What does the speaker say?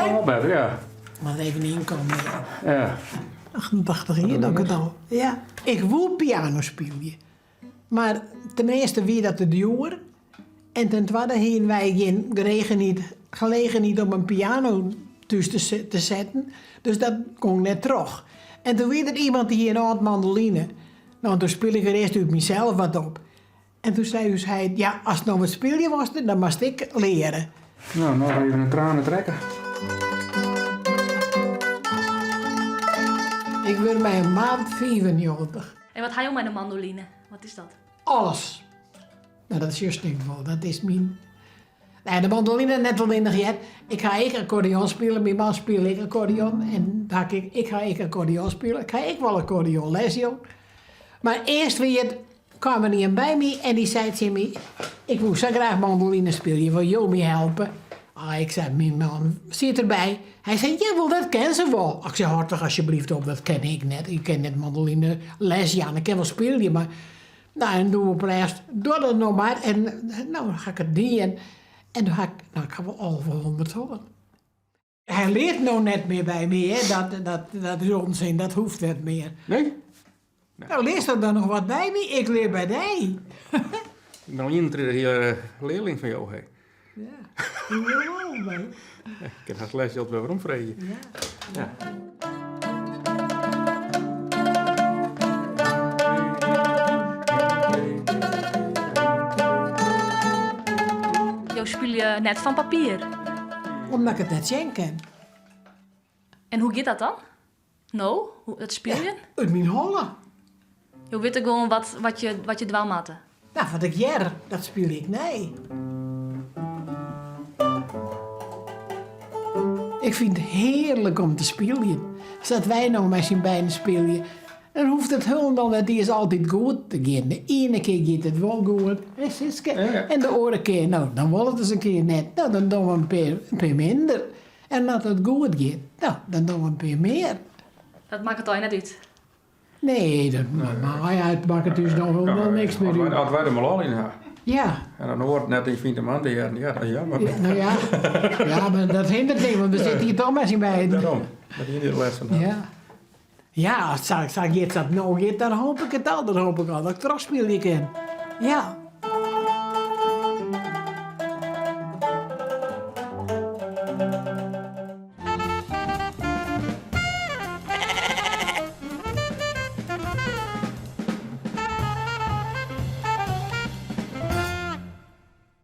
No wol better, ja. Moat even ynkomme, ja. Ja. 88 jier doch ik it al. Ja. Ik woe piano spylje. Mar ten earste wie dat te djoer en ten twadde hiene wy gjin gelegenheid, gelegenheid om in piano thús te, te setten. Dus dat gong net troch. En toen wie der iemand dy hie in âld mandoline. No, toen spile ik der earst út mysels wat op. En toen sei ús heit, ja, ast no wat spylje wolst, dan moatst ek leare. No, noch even in tranetrekker. Ik wurd mei in maand 95. En wat ha jo mei de mandoline? Wat is dat? Alles. No, dat sjochst ek wol. Dat is myn. Nee, de mandoline net allinnich hear. Ik ha ek akkordeon spile, myn man spile ek akkordeon. En ha ik, ik ha ek akkordeon spile. Ik ha ek wol akkordeonles jûn. Mar earst wie it, kaam der ien by my en dy sei tsjin my, ik woe sa graach mandoline spylje, wol jo my helpe? Ah, ik sei, myn man siet derby. Hy sei, jawol, dat kin se wol. Ik sei, hâld toch asjebleaft op, dat kin ik net. Ik kin net mandoline les jaan, ik kin wol spylje, mar... No, en doe op 't lêst, doch dat no mar. En no ha ik it dien. En doe ha ik, no, ik ha wol alvehûndert hân. Hy leart no net mear by my, hè. Dat, dat, dat is onzin, dat hoecht net mear. Nee? No, learst dan noch wat by my? Ik lear by dy. Ik bin al 31 jier learling fan jo, hé. Ja, ik wil wol by. Ik kin hast lesjild wer weromfreegje. Ja. Ja. Jo spylje net fan papier. Omdat ik it net sjen kin. En hoe giet dat dan? No, it spyljen? Ut myn holle. Jo witte gewoan wat, wat, je, wat je dwaan moatte. Nou, wat ik hear, dat spylje ik nei. Ik fyn it hearlik om te spyljen. Sa't wy no mei syn beiden spylje, dan hoecht it hielendal net iens altyd goed te gean. De iene kear giet it wol goed, hè Siske? En de oare kear, no, dan wol it ris in kear net. No, dan dogge we in pear, in pear minder. En as it goed giet, no, dan dogge we in pear mear. Dat makket allegear net út? Nee, dat, mar ja, it makket ús noch wol niks mear út. As wy der mar lol yn ha. Ja. En dan oar it net yn fynt om oan te hearren, ja, dat is jammer. No ja, ja, mar dat hinderet niks, want we sitte hjir toch mei syn beiden. Dêrom, dat ien der lêst fan hat. Ja. Ja, as it sa giet sa't it no giet, dan hoopje ik it al. Dan hoopje ik al dat ik trochspylje kin. Ja.